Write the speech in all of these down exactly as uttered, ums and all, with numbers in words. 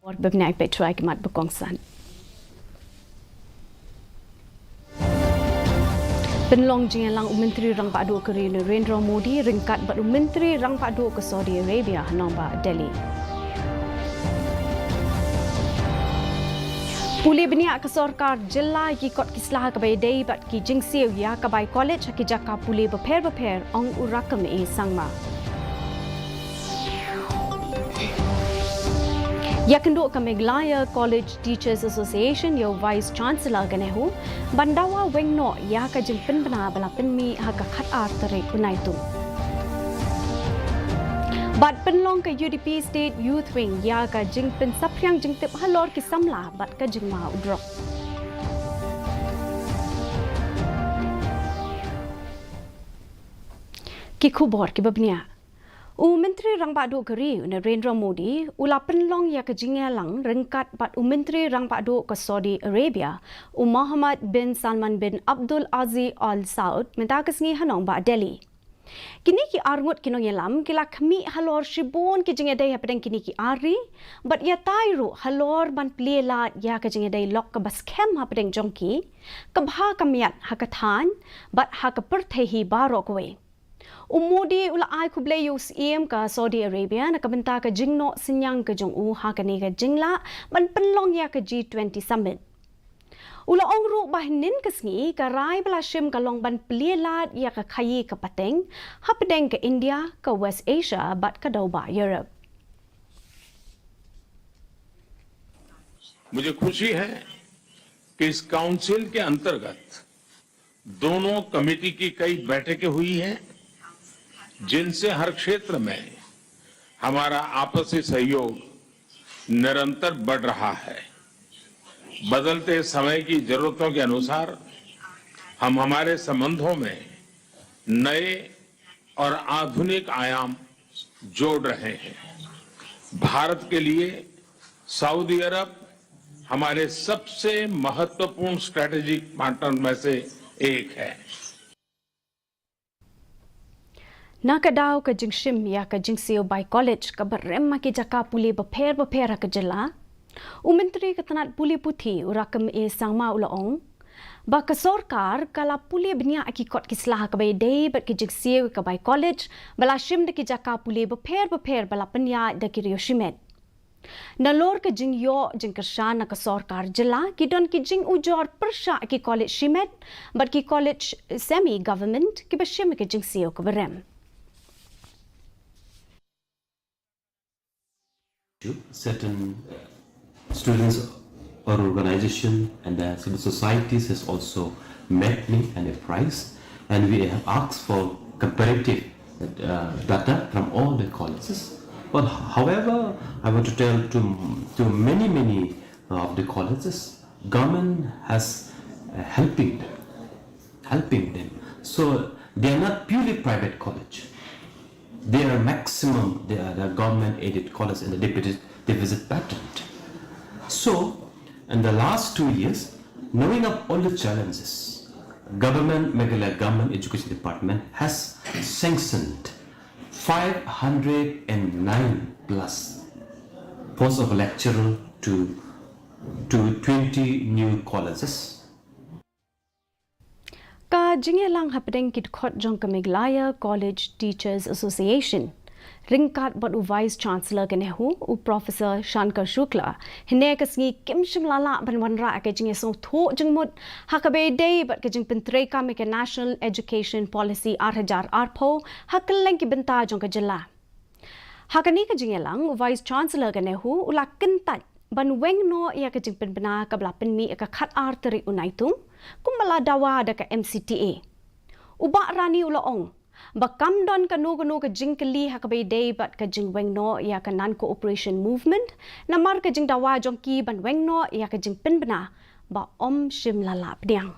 Bad bniah, peit shuwa ki mat ba kongsan. Pynlong jingïalang u Myntri Rangbah Duh ka ri Narendra Modi ryngkat bad u Myntri Rangbah Duh ka Saudi Arabia ha nongbah Delhi. Pule bniah ka sorkar jylla ïa ki kot ki sla ha kaba ïadei bad ki jingsiew ïa ka bai college ha ki jaka pule bapher bapher, ong u Rakkam A Sangma. Ïakynduh ka Meghalaya College Teachers Association ïa u Vice Chancellor ka NEHU ban dawa weng noh ïa ka jingpynbna ba la pynmih ha ka khatar tarik u Naitung. Bad pynlong ka UDP State Youth Wing ïa ka jingpynsaphriang jingtip halor ki samla bad ka jingma u drok. Ki khubor kiba bniah. U Myntri Rangbah Duh ka ri u Narendra Modi u la pynlong ïa ka jingïalang ryngkat bad u Myntri Rangbah Duh ka Saudi Arabia, u Mohammed bin Salman bin Abdul Aziz Al Saud, mynta ka sngi ha nongbah Delhi. Kine ki arngut ki nongïalam ki la khmih halor shibun ki jingïadei hapdeng kine ki ar ri, bad ïatai ruh halor ban plie lad ïa ka jingïadei lok kaba skhem hapdeng jong ki, kaba ha ka miat ha ka thaiñ bad ha ka pyrthei hi baroh kawei. U Modi u la ai khublei ïa u Syiem ka Saudi Arabia na ka bynta ka jingnoh synñiang ka jong u ha kane ka jinglah ban pynlong ïa ka G twenty Summit. U la ong ruh ba hynnin ka sngi ka rai ba la shim ka long ban plie lad ïa ka khaïi ka pateng hapdeng ka India, ka West Asia bad ka dewbah Europe. मुझे खुशी है कि इस काउंसिल के अंतर्गत दोनों कमेटी की कई बैठकें हुई हैं, जिनसे हर क्षेत्र में हमारा आपसी सहयोग निरंतर बढ़ रहा है। बदलते समय की जरूरतों के अनुसार हम हमारे संबंधों में नए और आधुनिक आयाम जोड़ रहे हैं। भारत के लिए सऊदी अरब हमारे सबसे महत्वपूर्ण स्ट्रेटेजिक पार्टनर में से एक है। Na ka daw ka jingshim ïa ka jingsiew bai college kaba rem ha ki jaka pule bapher bapher ha ka jylla, u Myntri ka tnat pule puthi u Rakkam A Sangma u la ong ba ka sorkar ka la pule bniah ïa ki kot ki sla ha kaba ïadei bad ka jingsiew ïa ka bai college ba la shim da ki jaka pule bapher bapher ba la pynïaid da ki riew shimet. Nalor ka jingïoh jingkyrshan na ka sorkar jylla, ki don ki jingujor pyrshah ïa ki college shimet bad ki college semi government kiba shim ïa ka jingsiew kaba rem. Certain students or organization and the civil societies has also met me and apprised, and we have asked for comparative uh, data from all the colleges. But however, I want to tell to, to many, many of the colleges, government has uh, helping them, helping them. So they are not purely private college. They are maximum, they are the government aided college in the deficit, deficit pattern. So in the last two years, knowing of all the challenges, government, Meghalaya government education department has sanctioned five hundred and nine plus post of lecturer to, to twenty new colleges. Ka jingïalang hapdeng ki dkhot jong ka Meghalaya College Teachers Association ryngkat bad u Vice Chancellor ka NEHU, u Professor Shankar Shukla, hynne ka sngi kim shym la lah ban wanrah ïa ka jingïasngewthuh jingmut ha kaba ïadei bad ka jingpyntreikam ïa ka National Education Policy ar hajar arphew ha kylleng ki bynta jong ka jylla. Ha kane ka jingïalang, u Vice Chancellor ka NEHU u la kyntait ban weng noh ïa ka jingpynbna kaba la pynmih ïa ka khatar tarik u Naitung, kumba la dawa da ka M C T A. U Bah Rani u la ong ba kam don kano kano ka jingkylli ha kaba ïadei bad ka jingweng noh ïa ka Non-Cooperation Movement, namar ka jingdawa jong ki ban weng noh ïa ka jingpynbna ba ym shym la lah pdiang.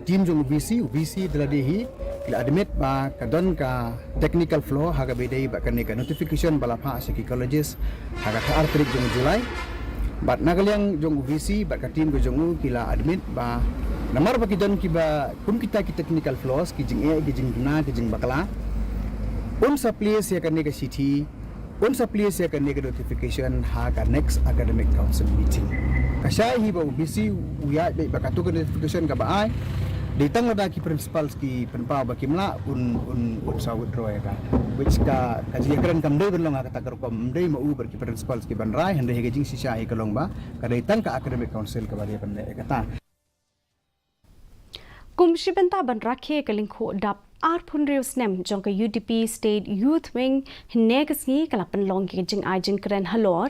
Team jong u VC, u VC da lade hi ki la admit ba ka don ka technical flaw ha kaba ïadei bad kane ka notification ba la phah sha ki colleges ha ka khatar tarik jong u July. Bad na ka liang jong u VC bad ka team ka jong u ki la admit ba namar ba ki don kiba kum kita ki technical flaws, ki jingeh, ki jingbna, ki jingbakla, Un sa plie ïa kane ka shithi, un sa plie ïa kane ka notification ha ka next academic council meeting. Ka shai hi ba u B C u ïaid beit ba katto ka notification kaba ai. Dei tang lada ki principals ki pynpaw ba kim lah, un, un, un sa withdraw ïa ka. Which ka, ka jingkren kam dei ban long ha kata ka rukom, ym dei ma u bad ki principals ki ban rai, hynrei ha ka jingshisha hi ka long ba ka dei tang ka academic council kaba dei ban leh ïa kata. Kum shi bynta ban rakhe ka lyngkhuh dap arphew hynriew snem jong ka U D P State Youth Wing, hynne ka sngi ka la pynlong ka jingai jingkren halor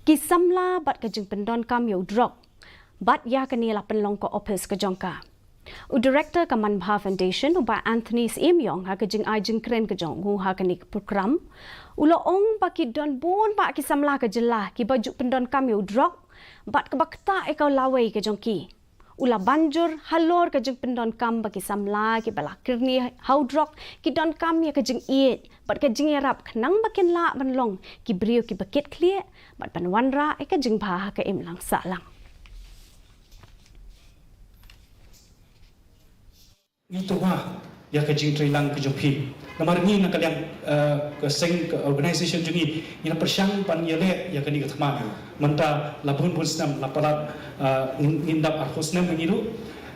ki samla bad ka jingpyndonkam ïa u drok. Bad ïa kane la pynlong ka ophis ka jong ka. U Director ka Manbha Foundation, u Bah Anthony Syiemiong, ha ka jingai jingkren ka jong u ha kane ka program, u la ong ba ki don bun bah ki samla ka jylla kiba ju pyndonkam ïa u drok bad kaba ktah ïa ka lawei ka jong ki. U la ban jur halor ka jingpyndonkam ba ki samla kiba la kyrni ha u drok ki donkam ïa ka jingïeit bad ka jingïarap khnang ba kin lah ban long ki briew kiba kit khlieh bad ban wanrah ïa ka jingbha ha ka imlang sahlang. Ngi tyrwa ïa ka jingtreilang ka jong phi. Namar ngi na ka liang, eh, ka seng, ka organization jong ngi, ngi la pyrshang ban ïaleh ïa kane ka thma. Mynta la bun bun snem, la palat, eh, ngin, ngin dap arphew snem ngi ruh.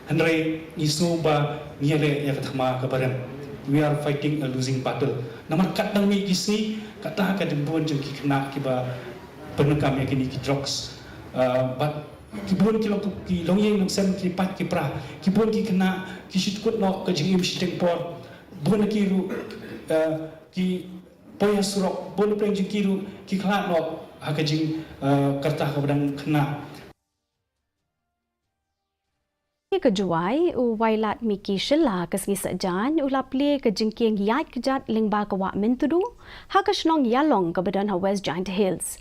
Hynrei ngi sngew ba ngi ïaleh ïa ka thma kaba rem. We are fighting a losing battle. Namar katba ngi ki sngi, kata ka dang bun jong ki khynnah kiba pyndonkam ïa kine ki drugs. Eh, bad ki bun ki long, ki longïing longsem, ki paid ki pra, ki bun ki khynnah ki shu kut noh ka jingim shiteng por. Bun ki ruh, eh, ki poi ha surok, bun pyrshah jong ki ruh ki khlad noh ha ka jing, eh, kyrta kaba dang khynnah. Ka Jowai, u Wailadmiki Shylla ka sngi Saitjaiñ u la plie ka jingkieng ïaid kjat lyngba ka wah Myntdu ha ka shnong Ïalong kaba don ha West Jaintia Hills.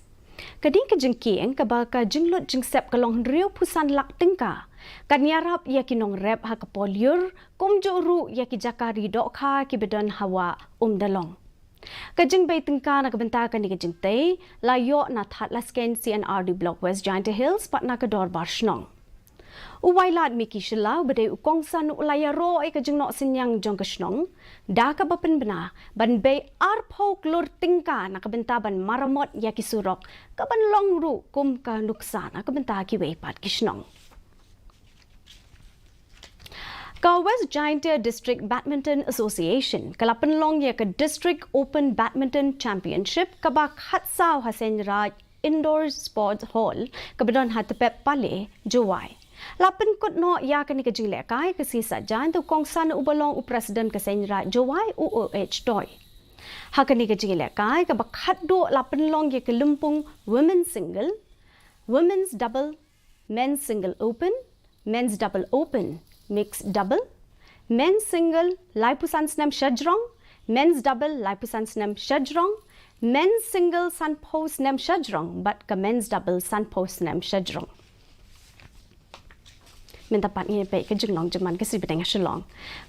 Kane ka jingkieng kaba ka jinglut jingsep ka long hynriewphew san lak tyngka kan ïarap ïa ki nongrep ha ka por lyiur, kumjuh ruh ïa ki jaka ri dohkha kiba don ha wah Umdalong. Ka jingbei tyngka na ka bynta kane ka jingtei la ïoh na Thadlaskein C and R D Block West Jaintia Hills bad na ka dorbar shnong. U Wailadmiki Shylla uba dei u kongsan u la ïaroh ïa ka jingnoh synñiang jong ka shnong da kaba pynbna ban bei arphew klur tyngka na ka bynta ban maramot ïa ki surok kaban long ruh kum ka nuksa na ka bynta kiwei pat ki shnong. Ka West Jaintia District Badminton Association ka la pynlong ïa ka District Open Badminton Championship kaba khatsaw ha Seiñraij Indoor Sports Hall kaba don ha Tpep Pale, Jowai. La pynkut noh ïa kane ka jinglehkai ka sngi Saitjaiñ da u kongsan uba long u President ka Seiñraij Jowai, u O H Toi. Ha kane ka jinglehkai kaba khatduh la pynlong ïa ka lympung Women's Single, Women's Double, Men's Single Open, Men's Double Open, Mixed Double, Men's Single laiphew san snem shajrong, Men's Double laiphew san snem shajrong, Men's Single sanphew snem shajrong bad ka Men's Double sanphew snem shajrong. Mynta pat ngin peit ka jinglong jingman ka sngi bneng ha Shillong.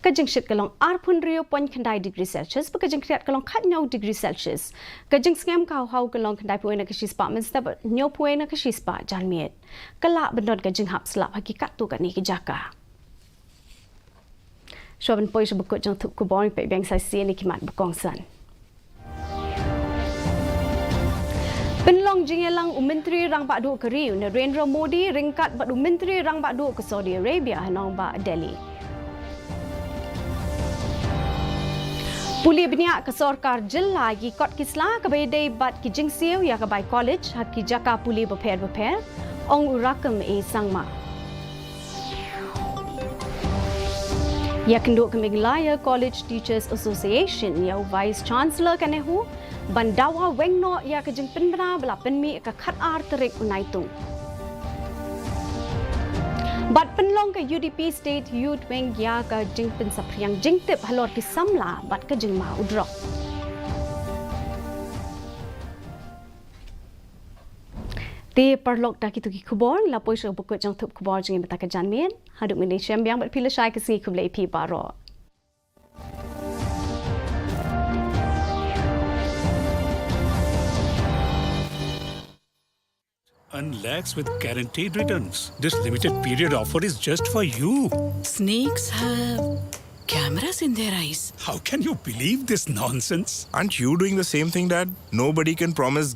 Ka jingshit ka long arphew hynriew point khyndai degree Celsius, bad ka jingkhriat ka long khathynñiew degree Celsius. Ka jingsngem ka hawhaw ka long khyndaiphew wei na ka shispah mynstep bad hynñiewphew wei na ka shispah janmiet. Ka lah ban don ka jinghap slap ha ki katto katne ki jaka. Shuwa ban poi sha ba kut jong thup khubor, peit biang sa shisien ïa ki mat ba kongsan. Pynlong jingïalang u Myntri Rangbah Duh ka ri u Narendra Modi ryngkat bad u Myntri Rangbah Duh ka Saudi Arabia ha nongbah Delhi. Pule bniah ka sorkar jylla ïa ki kot ki sla kaba ïadei bad ki jingsiew ïa ka bai college ha ki jaka pule bapher bapher, ong u Rakkam A Sangma. Ïakynduh ka Meghalaya College Teachers Association ïa u Vice Chancellor ka NEHU ban dawa weng noh ïa ka jingpynbna ba la pynmih ka khatar tarik u Naitung. Bad pynlong ka U D P State Youth Wing ïa ka jingpynsaphriang jingtip halor ki samla bad ka jingma u drok. Te paralok, da kito ki khubor la poi sha ba kut jong thup khubor jong ngi mynta ka janmiet. Haduh mynne shem biang bad phi lashai ka sngi, khublei phi baroh. Earn lakhs with guaranteed returns. This limited period offer is just for you. Snakes have cameras? in their eyes. How can you believe this nonsense? Aren't you doing the same thing, Dad? Nobody can promise